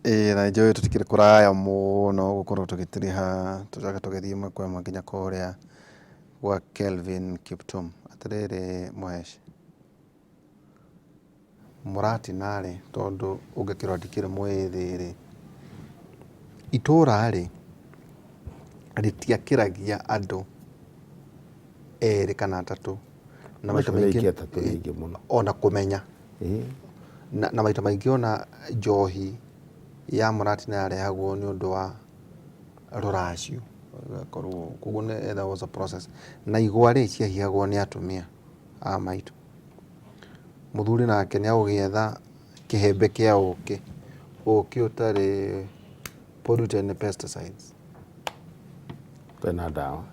Ĩĩ na nĩnjũĩ tũtikĩrĩ kũraya mũno gũkorwo tũgĩtiriha tũcoke tũgĩthiĩ ĩmwe kwa ĩmwe nginya kũrĩa gwa Kelvin Kiptum. Atĩrĩrĩ Mũhesh, Mũratina rĩ, tondũ ũngĩkĩrwo ndikĩrĩ mwĩthĩ rĩ, itũra rĩ, rĩtiakĩragia andũ erĩ kana atatũ na maita maingĩ ona kũmenya. Na maita maingĩ ona njohi ya mũratina yarehagwo nĩ ũndũ wa rũracio, ĩgakorwo koguo there was a process. Na igwa rĩ, ciahihagwo nĩ atumia a maitũ. Mũthuri nake nĩ agũgĩetha kĩhembe kĩa ũkĩ, ũkĩ ũtarĩ polluted nĩ pesticides. Ũtarĩ na ndawa.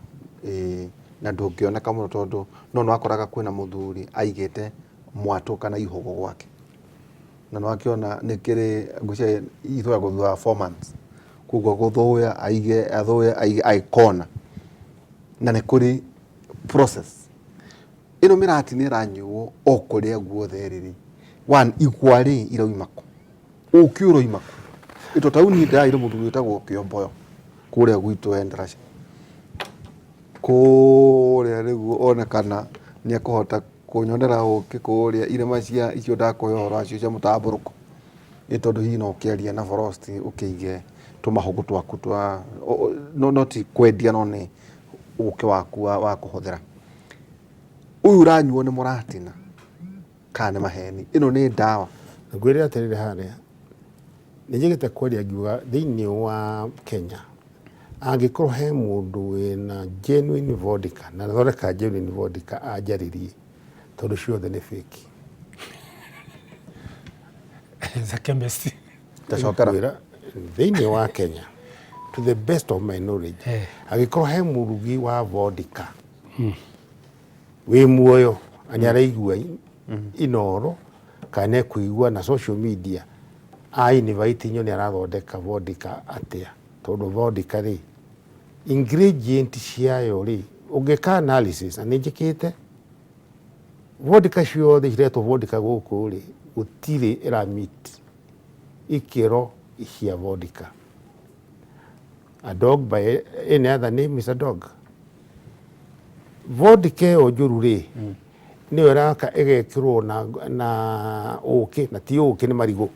Ĩĩ, na ndũngĩoneka mũno tondũ no nĩwakoraga kwĩna mũthuri aigĩte mwatũ kana ihũgũ gwake. Na nĩwakĩona nĩkĩrĩ ngwĩciria ithũyagwo thutha wa 4 months. Koguo gũthũya aige, athũye aige agĩkona. Na nĩ kũrĩ process. Ĩno mĩratina ĩranyuo o kũrĩa guothe ĩrĩ rĩ, one igwa rĩ irauma kũ? Ũkĩ ũroima kũ? Ĩto ta rĩu niĩ ndĩrarĩ mũthuri wĩtagwo Kĩomboyo kũrĩa gwitũ Endarasha. Kũrĩa nĩguo one kana nĩ ekũhota kũnyonera ũkĩ kũrĩa irĩma cia icio ndakũhe ũhoro wacio cia mũtambũrũko. Nĩ tondũ hihi no ũkĩarie na Frost ũkĩige tũmahũgũ twaku twa no ti kwendia no nĩ ũkĩ waku wa kũhũthĩra. Ũyũ ũranyuo nĩ mũratina kana nĩ maheni? Ĩno nĩ ndawa. Ngwĩre atĩrĩrĩ harĩa, nĩ njĩkĩte kwaria ngiuga thĩinĩ wa Kenya, angĩkorwo he mũndũ wĩna genuine vodka na athondeka genuine vodka anjarĩrie, tondũ ciothe nĩ fake. As a chemist. Tacokera. Ngwĩra, thĩinĩ wa Kenya to the best of my knowledge, angĩkorwo he mũrugi wa vodka wĩ muoyo na nĩ araigua Inooro kana nĩ ekũigua na social media, a invite nyone arathondeka vodka atĩa, tondũ vodka rĩ, ingredient ciayo rĩ, ũngĩka analysis na nĩ njĩkĩte, vodka ciothe ciretwo vodka gũkũ rĩ, gũtirĩ ĩra meet ikĩro cia vodka. A dog by any other name is a dog. Vodka ĩyo njũru rĩ, nĩyo ĩraka ĩgekĩrwo na ũkĩ, na ti ũkĩ nĩ marigũ.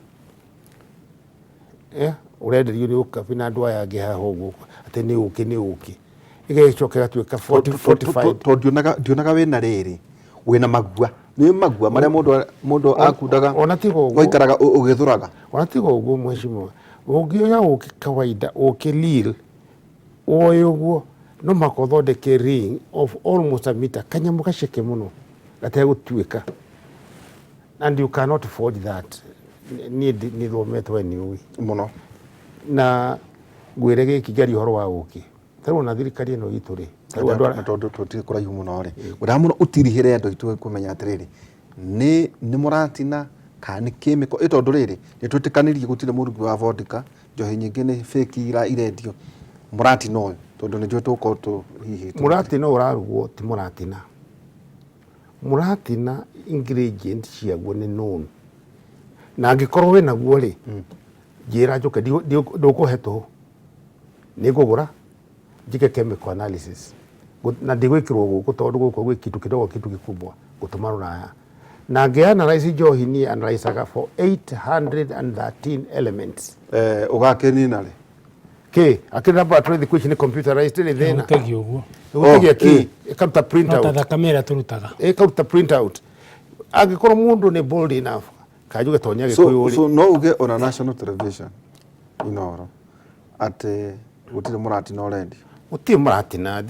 Eh, ũrenderio nĩ ũkabi na andũ aya angĩ haha ũguo atĩ nĩ ũkĩ nĩ ũkĩ. Ĩgacoka ĩgatuĩka 45. Tondũ ndionaga wĩna rĩrĩ, wĩna magua. Nĩ magua marĩa mũndũ akundaga Ona tiga ũguo. Waikaraga ũgĩthũraga. Ona tiga ũguo mheshimiwa, ũngĩoya ũkĩ kawaida, ũkĩ real, woe ũguo, no mũhaka ũthondeke ring of almost a meter, kanyamũ gaceke mũno gategũtuĩka. And you cannot forge that. Niĩ nĩ thomete we nĩ ũĩ. Mũno. Na ngwĩre gĩkĩ ngĩaria ũhoro wa ũkĩ. Ta rĩu ona thirikari ĩno itũ rĩ, ta rĩu andũ Na tondũ tũtirĩ kũraihu mũno rĩ, ngwendaga mũno ũtirihĩre andũ aitũ kũmenya atĩrĩrĩ, nĩ mũratina kana nĩ chemical, ĩ tondũ rĩrĩ, nĩ twĩtĩkanĩrie gũtirĩ mũrugi wa vodka, njohi nyingĩ nĩ fake irendio, mũratina ũyũ, tondũ nĩ njũĩ tũgũkorwo tũ hihi. Mũratina ũyũ ũrarugwo ti mũratina. Mũratina ingredient ciaguo nĩ known. Na angĩkorwo wĩ naguo rĩ, njĩra njũke, ndũkũhe tũhũ. Nĩ ngũgũra njĩke chemical analysis. Na ndigwĩkĩrwo gũkũ tondũ gũkũ gwĩ kitu kidogo kitu kikubwa gũtũma rũraya. Na ngĩ analyze njohi niĩ analyzaga for 813 elements. Eh, ũgakĩnina rĩ? Kĩ? Akĩrĩ laboratory thikũ ici nĩ computerized rĩ thĩna. Ĩhutagia ũguo. Ĩhutagia Oh, kĩ? eh. Ĩkaruta print No ta out. thakame ĩrĩa tũrutaga. Ĩkaruta print out. Angĩkorwo mũndũ nĩ bold enough, kanjuge tonya Gĩkũyũ rĩ. So no uge ona national television Inooro atĩ gũtirĩ mũratina ũrendio. Gũtirĩ mũratina.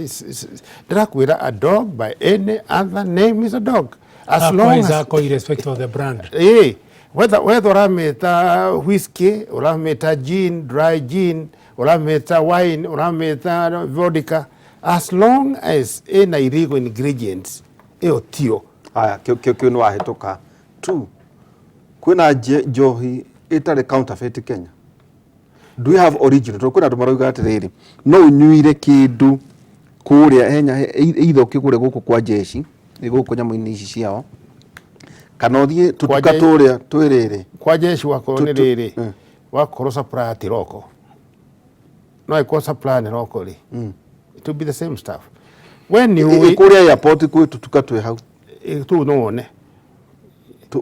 Ndĩrakwĩra a dog by any other name is a dog. As long as Zako irrespective of the brand. Eh, whether ũramĩta whiskey, ũramĩta gin, dry gin, ũramĩta wine, ũramĩta vodka, as long as ĩna illegal ingredients, ĩyo tiyo. Aya, kĩu nĩ wahĩtũka. Two, kwĩna njohi ĩtarĩ counterfeit Kenya. Do we have original? Tondũ kwĩna andũ marauga atĩrĩrĩ, no ũnyuire kĩndũ kũrĩa henya either ũkĩgũre gũkũ kwa jeshi, nĩ gũkũ nyamũ-inĩ ici ciao, kana ũthiĩ tũtuka tũrĩa twĩ rĩrĩ. Kwa jeshi wakorwo nĩ rĩrĩ. Wakorwo supplier ti local, no ĩkorwo supplier nĩ local rĩ, it will be the same stuff. We nĩ ũĩ Kũrĩa airport kwĩ tũtuka twĩ hau. Tũu no wone.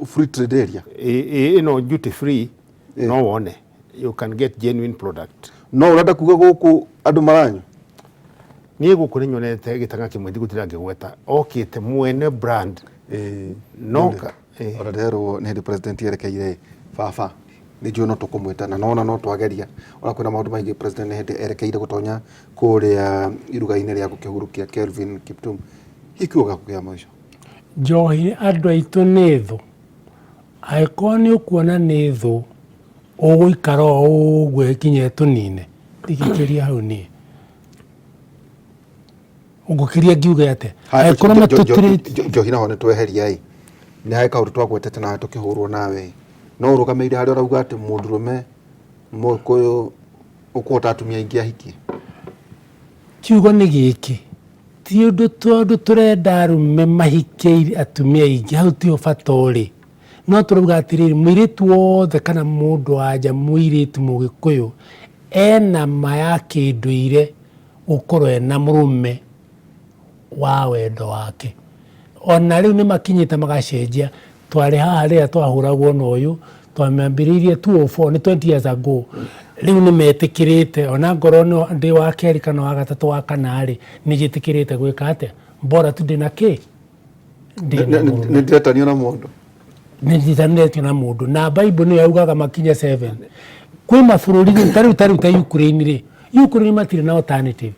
Free trade area. Ĩno duty free no wone, you can get genuine product. No ũrenda kuga gũkũ andũ maranyua? Niĩ gũkũ nĩ nyonete gĩtanga kĩmwe, ndigũtinda ngĩgweta, okĩte mwene brand no Ona nderwo nĩ hĩndĩ president yerekeire baba, nĩ njũĩ no tũkũmwĩta na nona no twageria ona kwĩna maũndũ maingĩ. President nĩ hĩndĩ erekeire gũtonya kũrĩa iruga-inĩ rĩa gũkĩhurukia Kelvin Kiptum. Hihi kiugo gĩaku kĩa mũico? Njohi andũ aitũ nĩ thũ. Angĩkorwo nĩ ũkuona nĩ thũ, ũgũikara o ũguo ĩkinye tũnine. Ndigĩkĩria hau niĩ ngũkĩria ngiuge atĩa angĩkorwo matũtĩrĩtie. Njohi naho nĩ tweheria ĩ, nĩ harĩ kaũndũ twagwetete nawe tũkĩhũrwo nawe ĩ, no ũrũgamĩrĩire harĩa ũrauga atĩ mũndũrũme Mũgĩkũyũ ũkũhota atumia aingĩ ahikie? Kiugo nĩ gĩkĩ, ti ũndũ tondũ tũrenda arũme mahikie atumia aingĩ, hau tiho bata ũrĩ. No tũrauga atĩrĩrĩ, mũirĩtu wothe kana mũndũ wa nja mũirĩtu Mũgĩkũyũ ena ma ya kĩndũire gũkorwo ena mũrũme wa wendo wake. Ona rĩu nĩ makinyĩte magacenjia. Twarĩ haha rĩrĩa twahũragwo na ũyũ, twamĩambĩrĩirie 204, nĩ 20 years ago. Rĩu nĩ metĩkĩrĩte ona ngorwo no ndĩ wa kerĩ kana wa gatatũ wa kana rĩ, nĩ njĩtĩkĩrĩte gwĩka atĩa, bora tu ndĩna kĩ, ndĩna mũrũme. Nĩ ndĩretanio na mũndũ. Nĩ nyitanĩtio na mũndũ na Bible nĩyo yaugaga makinye 7. Kwĩ mabũrũri rĩu ta rĩu ta Ukraine rĩ, Ukraine matirĩ na alternative,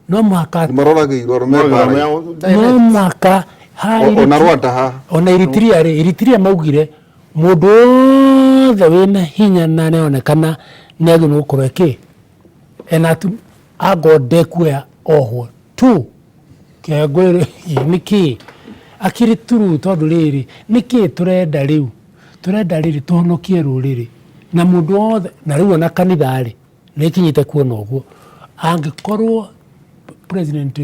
no mũhaka Nĩ maroragĩirwo arũme mbara. No mũhaka Ona Rwanda haha. Ona Eritrea rĩ, Eritrea maugire mũndũ wothe wĩna hinya na nĩonekana nĩ agĩrĩirwo gũkorwo ĩkĩ ena atu angorwo ndekuoya ohwo tu kĩngwĩre nĩkĩ akĩrĩ turu, tondũ rĩrĩ nĩkĩ tũrenda rĩu, tũrenda rĩrĩ tũhonokie rũrĩrĩ na mũndũ wothe. Na rĩu ona kanitha rĩ, nĩ ikinyĩte kuona ũguo. Angĩkorwo president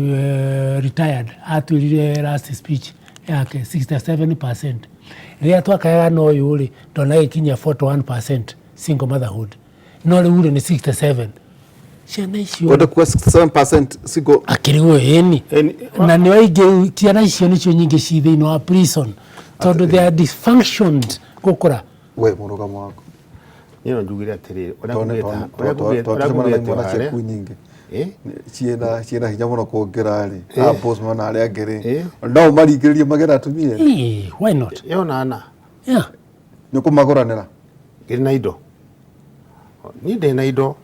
retired atwĩrire last speech yake 67%, rĩrĩa twakayaga na ũyũ rĩ, ndona gĩkinyia 41% single motherhood, no rĩu rĩ nĩ 67. Ciana icio Wenda kuga 67% single? Akĩrigwo ĩni na nĩ aingĩ. Ciana icio nĩcio nyingĩ ci thĩinĩ wa prison tondũ they are dysfunctioned gũkũra. We mũrũgamo waku? Niĩ no njugire atĩrĩrĩ, ũrĩa Tondũ ũrĩa tũcemanagia ngugĩte imwana harĩa ciaku nyingĩ ciĩna hinya mũno kũngĩra rĩ, a boss mana arĩa angĩ rĩ, no ũmaringĩrĩrie magĩre atumia? Eh, why not? Yonana. Yeah. Nĩ ũkũmagũranĩra? Ngĩrĩ na indo, niĩ ndĩ na indo.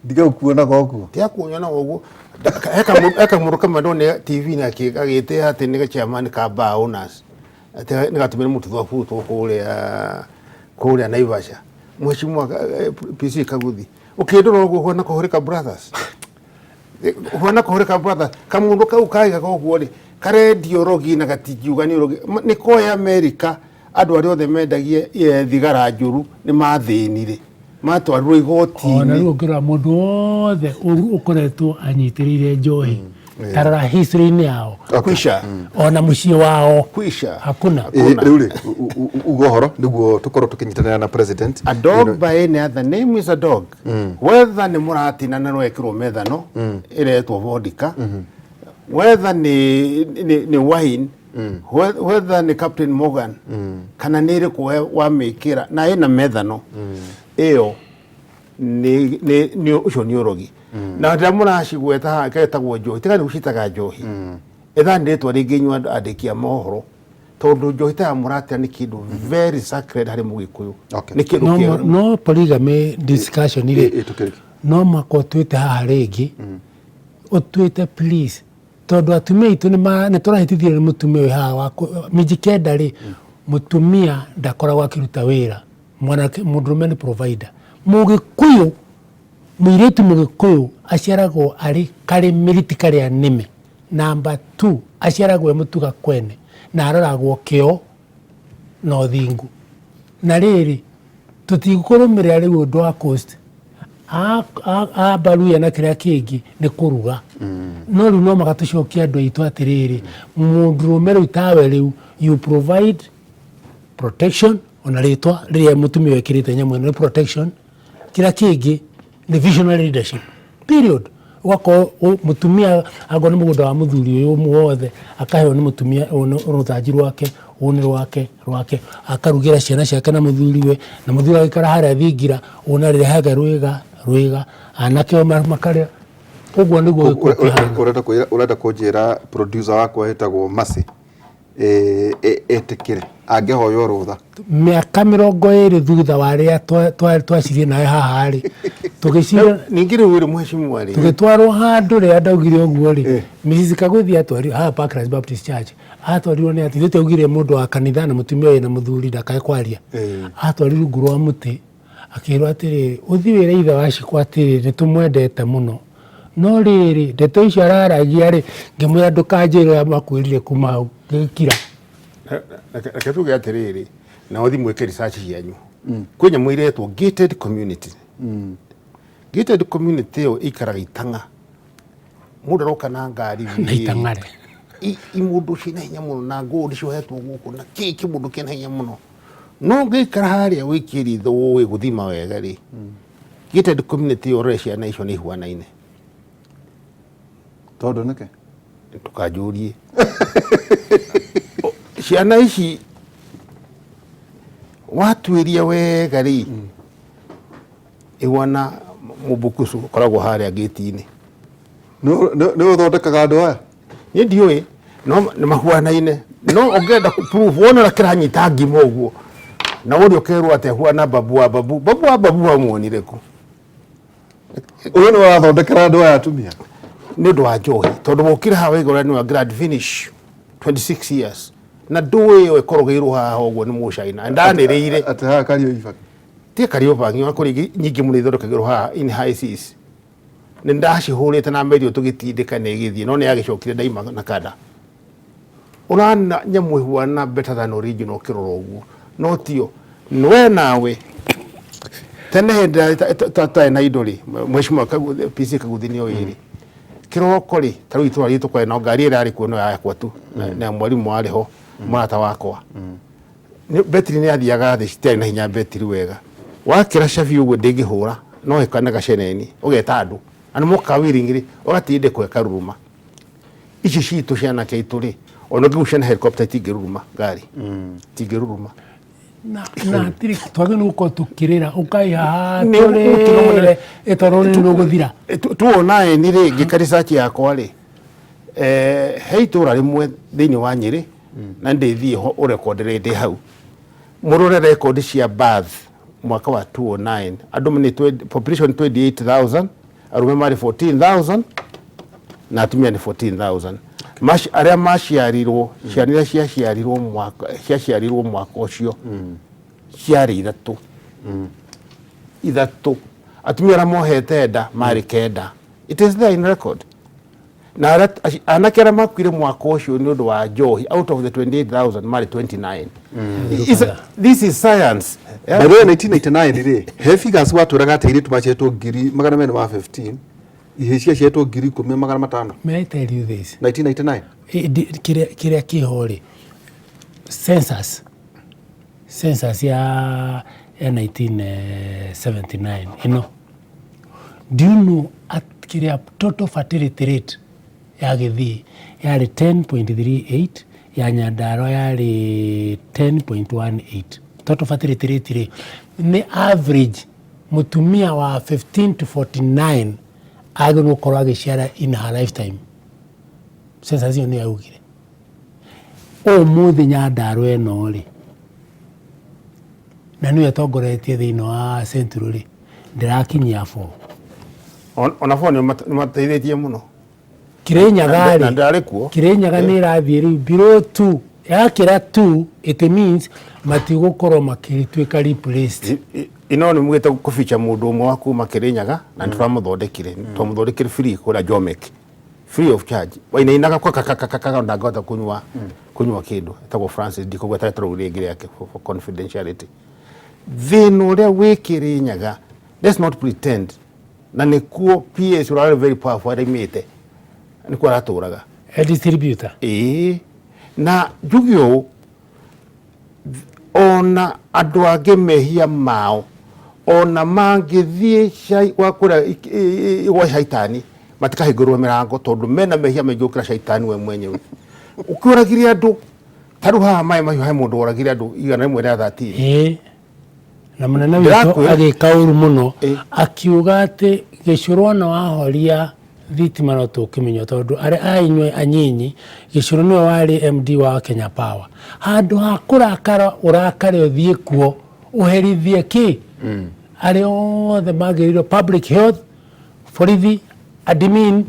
Ndige gũkuonaga ũguo. Tiga kunyona ũguo. He kamũndũ kamwe ndonire TV-inĩ agĩtĩa atĩ nĩ chairman ka bar owners, atĩ nĩ gatũmĩre mũtutho aburutwo kũrĩa Naivasha. Mheshimiwa PC Kaguthi, ũkĩndora ũguo ũhana kũhũrĩka brothers, ũhana kũhũrĩka brothers. Kamũndũ kau kaigaga ũguo rĩ, karendia ũrogi na gatingiuga nĩ ũrogi. Nĩ koĩ Amerika andũ arĩa othe mendagia thigara njũru nĩ mathĩnire, matwarirwo Ona igoti-inĩ. Rĩu ũngĩrora mũndũ wothe ũkoretwo anyitĩrĩire njohi, tarora history-inĩ yao. Kwisha. Ona mũciĩ wao. Kwisha. Hakuna. Rĩu rĩ, uga ũhoro nĩguo tũkorwo tũkĩnyitanĩra na president. A dog by any other name is a dog. Whether nĩ mũratina na rwekĩrwo methano ĩretwo vodka, whether nĩ wine, whether nĩ Captain Morgan kana nĩ ĩrĩkũ wamĩkĩra na ĩna methano ĩyo, nĩ ũcio nĩ ũrogi. Na rĩrĩa mũracigweta haha getagwo njohi, tiga nĩ gũcitaga njohi, etha nĩ rĩtwa rĩngĩ inyuĩ andũ andĩki a mohoro, tondũ njohi ta ya mũratira nĩ kĩndũ very sacred harĩ Mũgĩkũyũ. Nĩ kĩndũ No, kĩega. No polygamy discussion rĩ, Tũkĩrĩkia. No mũhaka ũtuĩte haha rĩngĩ, ũtuĩte please, tondũ atumia aitũ nĩ tũrahĩtithio nĩ mũtumia wĩ haha wa Mijikenda rĩ, mũtumia ndakoragwo akĩruta wĩra, mwanake mũndũrũme nĩ provider. Mũgĩkũyũ, mũirĩtu Mũgĩkũyũ aciaragwo arĩ karĩ mĩriti karĩa nĩme. Number two, aciaragwo e mũtuga kwene na aroragwo kĩo na ũthingu. Na rĩrĩ tũtikũrũmĩrĩra rĩu ũndũ wa coast a Baluya na kĩrĩa kĩngĩ nĩ kũruga, no rĩu no magatũcokia andũ aitũ atĩrĩrĩ, mũndũrũme rĩu tawe rĩu you provide protection, ona rĩtwa rĩrĩa mũtumia wekĩrĩte nyamũ ĩno nĩ protection. Kĩrĩa kĩngĩ nĩ visionary leadership, period. Ũgakorwo mũtumia angorwo nĩ mũgũnda wa mũthuri ũyũ wothe akaheo nĩ mũtumia, ũyũ nĩ rũthanju rwake, ũyũ nĩ rwake rwake, akarugĩra ciana ciake na mũthuriwe, na mũthuri agĩikara harĩa thingira, ũyũ nĩ arĩrehaga rwĩga rwĩga, anake o makarĩa. Ũguo nĩguo gĩkuũ kĩhana. Ũrenda kũnjĩra producer wakwa ĩtagwo Mercy etĩkĩre angĩhoywo rũtha? Mĩaka 20 thutha wa rĩrĩa twacirie nawe haha rĩ, tũgĩciria. Ningĩ rĩu wĩrĩ mheshimiwa rĩ. Tũgĩtwarwo handũ rĩrĩa ndaugire ũguo rĩ, Mrs. Kaguthi atwarirwo haha Parklands Baptist Church, atwarirwo nĩ atĩ ithuĩ twaugire mũndũ wa kanitha na mũtumia wĩna mũthuri ndakae kwaria. Atwarirwo rungu rwa mũtĩ, akĩrwo atĩrĩrĩ, ũthiĩ wĩre ithe wa Shiko atĩrĩrĩ, nĩ tũmwendete mũno, no rĩrĩ, ndeto icio araragia rĩ, ngĩmwĩra ndũkanjĩre ũrĩa makwĩrire kuma hau, ngĩgĩkira. Reke tuge atĩrĩrĩ, na ũthiĩ mwĩke research cianyu, kwĩ nyamũ iretwo gated community. Gated community ĩyo ĩikaraga itang'a, mũndũ aroka na ngari. Na itang'are. Imũndũ ciĩna hinya mũno na gold ciohetwo gũkũ na kĩ kĩmũndũ kĩna hinya mũno, no ũngĩikara harĩa wĩikie ritho ũĩ gũthima wega rĩ, gated community ĩyo, ũrore ciana icio nĩ ihuanaine. Tondũ nĩkĩ? Ndũkanjũrie. Ciana ici watuĩria wega rĩ, ĩwana mũbukucu ũkoragwo harĩa ngĩti-inĩ. Nĩ ũthondekaga andũ aya? Niĩ ndiũĩ, no nĩ mahuanaine. No ũngĩenda proof, wona ũrĩa kĩranyita ngima ũguo na ũrĩa ũkerwo atĩ ahuana babu wa babu, babu wa babu wamuonire kũ? Ũyũ nĩ wathondekera andũ aya atumia. Nĩ ũndũ wa njohi, tondũ wokire haha waiga ũrĩa nĩ wa grad finish 26 years na ndũĩ ĩyo ĩkorogeirwo haha ũguo nĩ mũcaina ndanĩrĩire. Atĩ haha Kario Ibaki? Tie Kariobangi, ona kũrĩ ingĩ nyingĩ mũno ithondekagĩrwo haha in high seas. Nĩ ndacihũrĩte na meri tũgĩtindĩka na ĩgĩthiĩ, no nĩ yagĩcokire ndaima na kanda. Ũrana nyamũ ĩhuana better than original ũkĩrora ũguo, no tio we nawe tene hĩndĩ ĩrĩa tũtarĩ na indo rĩ, mheshimiwa PC Kaguthi nĩ oĩ rĩ, kĩroko rĩ, ta rĩu itũra ritũ kwarĩ na ngari ĩrĩa yarĩ kuo no yakwa tu na mwarimũ warĩ ho mũrata wakwa. Betiri nĩ yathiaga thĩ, citiarĩ na hinya betiri wega. Wakĩra cabi ũguo ndĩngĩhũra, no ĩkana gaceneni, ũgeta andũ. Andũ mokaga willingly, ũgatindĩkwo ĩkaruruma. Ici citũ cia anake aitũ rĩ, ona ũngĩgucia na helicopter itingĩruruma ngari. Itingĩruruma. Na hatirĩ twagĩrĩirwo nĩ gũkorwo tũkĩrĩra ũkai haha Nĩ mũtino mũnene. tũrĩre ĩtondũ nĩ rũgũthira. Tuona eni rĩ, ngĩka research yakwa rĩ, he itũra rĩmwe thĩinĩ wa Nyĩrĩ, na ndĩthiĩ ho ũrekondere ndĩ hau, mũrore record cia birth mwaka wa 2009, andũ nĩ population 28,000, arũme marĩ 14,000 na atumia nĩ 14,000. Arĩa maciarirwo, ciana iria ciaciarirwo mwaka ũcio ciarĩ ithatũ ithatũ, atumia arĩa mohete nda marĩ kenda. It is there in record. Na anake arĩa makuire mwaka ũcio nĩ ũndũ wa njohi, out of the 28,000 marĩ 29. This is science, yeah? By the way, 1999 rĩ, he figures watwĩraga atĩ airĩtu maciaretwo 215,000, ihĩĩ ciaciaretwo 10,500. May I tell you this? 1999. Kĩrĩa kĩho rĩ, census ya 1979 ĩno, do you know at kĩrĩa total fertility rate ya Gĩthii yarĩ 10.38, ya Nyandarua yarĩ 10.18? Total fertility rate rĩ, nĩ average mũtumia wa 15 to 49 agĩrĩirwo gũkorwo agĩciara in her lifetime. Census ĩyo nĩ yaugire ũmũthĩ Nyandarua ĩno rĩ, na nĩyo ĩtongoretie thĩinĩ wa Central rĩ, ndĩrakinyia 4. Ona bo nĩ mateithĩtie mũno. Kirinyaga Na rĩ, ndarĩ kuo. Kirinyaga nĩ ĩrathiĩ rĩu below 2, yakĩra 2 it means matigũkorwo makĩtuĩka replaced. Ino nĩ mugĩte kũbicha mũndũ ũmwe wa kuma Kĩrĩnyaga na nĩ tũramũthondekire, twamũthondekire free kũrĩa Jomek, free of charge. Wainainaga kwa kakakakaka ndangĩhota kũnyua kĩndũ. Etagwo Francis, ndikũgweta rĩtwa rĩu rĩngĩ rĩake for confidentiality. Thĩna ũrĩa wĩ Kĩrĩnyaga, let's not pretend, na nĩkuo PS ũrarĩ very powerful araimĩte, nĩkuo aratũraga. A distributor. Ĩĩ, na njuge ũũ, ona andũ angĩ mehia mao Ona mangĩthiĩ gwa kũrĩa gwa caitani matikahingũrwo mĩrango tondũ mena mehia maingĩ gũkĩra caitani we mwenyewe. Ũkĩũragire andũ ta rĩu haha maĩ mahiũ, he mũndũ woragire andũ 113. Ĩĩ, na mũnene witũ Ndĩrakwĩra. Agĩka ũru mũno. Akiuga atĩ gĩcũrũ ona wahoria thitima no tũkĩmenywo tondũ arĩa a inyuĩ anyinyi gĩcũrũ nĩwe warĩ MD wa Kenya Power. Handũ ha kũrakara ũrakare ũthiĩ kuo ũherithie kĩ arĩa othe magĩrĩirwo, public health, borithi, admin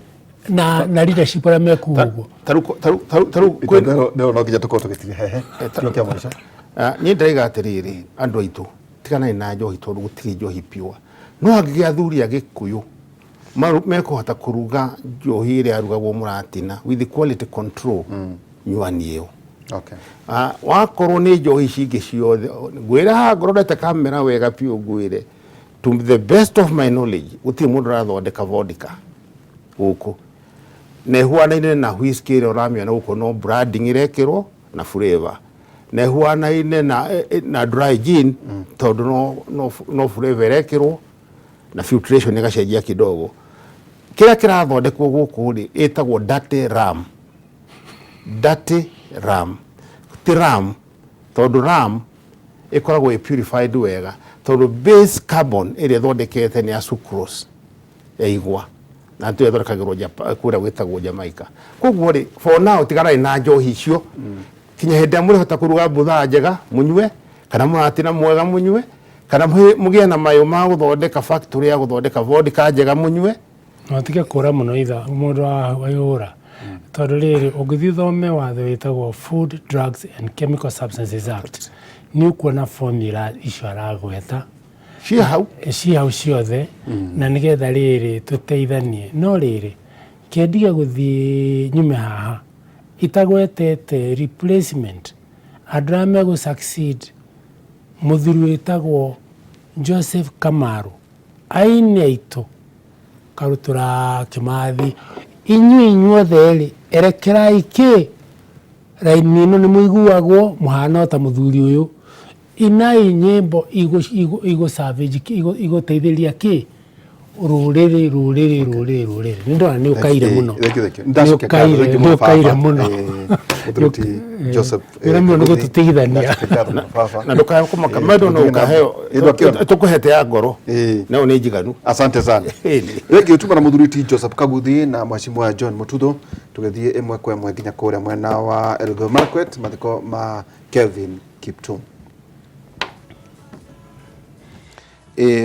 na leadership arĩa mekuo ũguo. Ta rĩu No nginya tũkorwo tũgĩtiga hehe kĩo kĩa mũico. Ah, niĩ ndĩraiga atĩrĩrĩ, andũ aitũ, tiganai na njohi tondũ gũtirĩ njohi pure. No angĩgĩa athuri a Gĩkũyũ mekũhota kũruga njohi ĩrĩa yarugagwo mũratina with the quality control, nyuani ĩyo. Ah, wakorwo nĩ njohi ici ingĩ ciothe, ngwĩre haha ngororete kamera wega biũ, ngwĩre to the best of my knowledge gũtirĩ mũndũ ũrathondeka vodka gũkũ na ĩhuanaine na whisky ĩrĩa ũramĩona gũkũ, no branding ĩrekĩrwo na flavor, na ĩhuanaine na dry gin tondũ no flavor ĩrekĩrwo na filtration ĩgacenjia kidogo. Kĩrĩa kĩrathondekwo gũkũ rĩ ĩtagwo dirty rum. Dirty rum, ti rum, tondũ rum ĩkoragwo ĩ purified wega tondũ base carbon ĩrĩa ĩthondekete nĩ ya sucrose ya igwa na nĩyo ĩthondekagĩrwo kũrĩa gwĩtagwo Jamaica. Koguo rĩ, for now tiganai na njohi icio kinya hĩndĩ ĩrĩa mũrĩhota kũruga buthaa njega mũnyue, kana mũratina mwega mũnyue, kana mũgĩe na mayũ ma gũthondeka factory ya gũthondeka vodka njega mũnyue. No tige kũra mũno itha mũndũ waihũra tondũ rĩrĩ ũngĩthiĩ ũthome watho wĩtagwo Food Drugs and Chemical Substances Act, nĩ ũkuona formula icio aragweta. Ciĩ hau. Ciĩ hau ciothe na nĩgetha rĩrĩ tũteithanie. No rĩrĩ kĩendige gũthiĩ nyume haha itagwetete replacement andũ arĩa megũ succeed mũthuri wĩtagwo Joseph Kamaru, aini aitũ Karutũra Kĩmathi, inyuĩ inyuothe rĩ, erekerai kĩ raini ĩno nĩ mũiguagwo mũhana o ta mũthuri ũyũ. Inai nyĩmbo igũ salvage, igũteithĩrĩria kĩ rũrĩrĩ rũrĩrĩ rũrĩrĩ rũrĩrĩ. Nĩ ndona nĩ ũkaire mũno. Thank you, thank you. Nĩ Ndacokia ngatho, ũkaire, thank you nĩ mũno ũkaire baba. mũno. Mũthuri ti Joseph Wĩra mũno nĩ Kaguthi. gũtũtigithania. Ndacokia ngatho mũno baba. Na ndũkae kũmaka mendo no Tũthiĩ na ũkaheo. mbere. Ĩ, ndwakĩona? Tũkũhete ya ngoro nayo nĩ njiganu. Asante sana. Ĩni. Thengiũ. Tuma na mũthuri ti Joseph Kaguthi na mheshimiwa John Mututho tũgĩthiĩ ĩmwe kwa ĩmwe nginya kũrĩa mwena wa Elgeyo Marakwet, mathiko ma Kelvin Kiptum.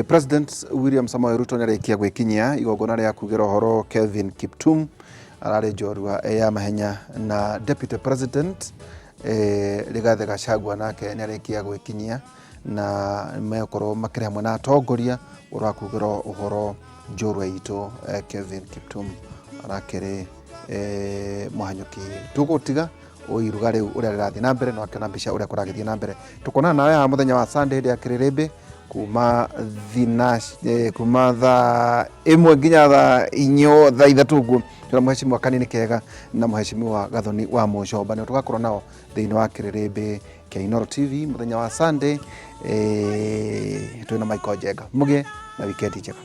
President William Samoei Ruto nĩarĩkia gwĩkinyia igongona rĩa kugĩra ũhoro Kelvin Kiptum, ararĩ njorua ya mahenya, na Deputy President Rigathi Gachagua nake nĩarĩkia gwĩkinyia na megũkorwo makĩrĩ hamwe na atongoria ũhoro wa kugĩra ũhoro njorua itũ Kelvin Kiptum arakĩrĩ mũhanyũki. Tũgũtiga ũiruga rĩu ũrĩa rĩrathiĩ na mbere na wakĩona mbica ũrĩa kũragĩthiĩ na mbere. Tũkonana nawe haha mũthenya wa Sunday hĩndĩ ya kĩrĩrĩmbĩ kuma thina kuma thaa 1 nginya thaa 4, thaa 3 ũguo, twĩna mheshimiwa Kanini Kega na mheshimiwa Gathoni wa Mũcomba, nĩo tũgakorwo nao thĩinĩ wa kĩrĩrĩmbĩ kĩa Inooro TV mũthenya wa Sunday. Twĩna Michael Njenga. Mũgĩe na wikendi njega.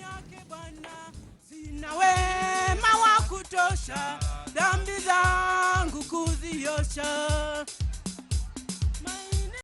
Sina wema wa kutosha, dhambi zangu kuziosha.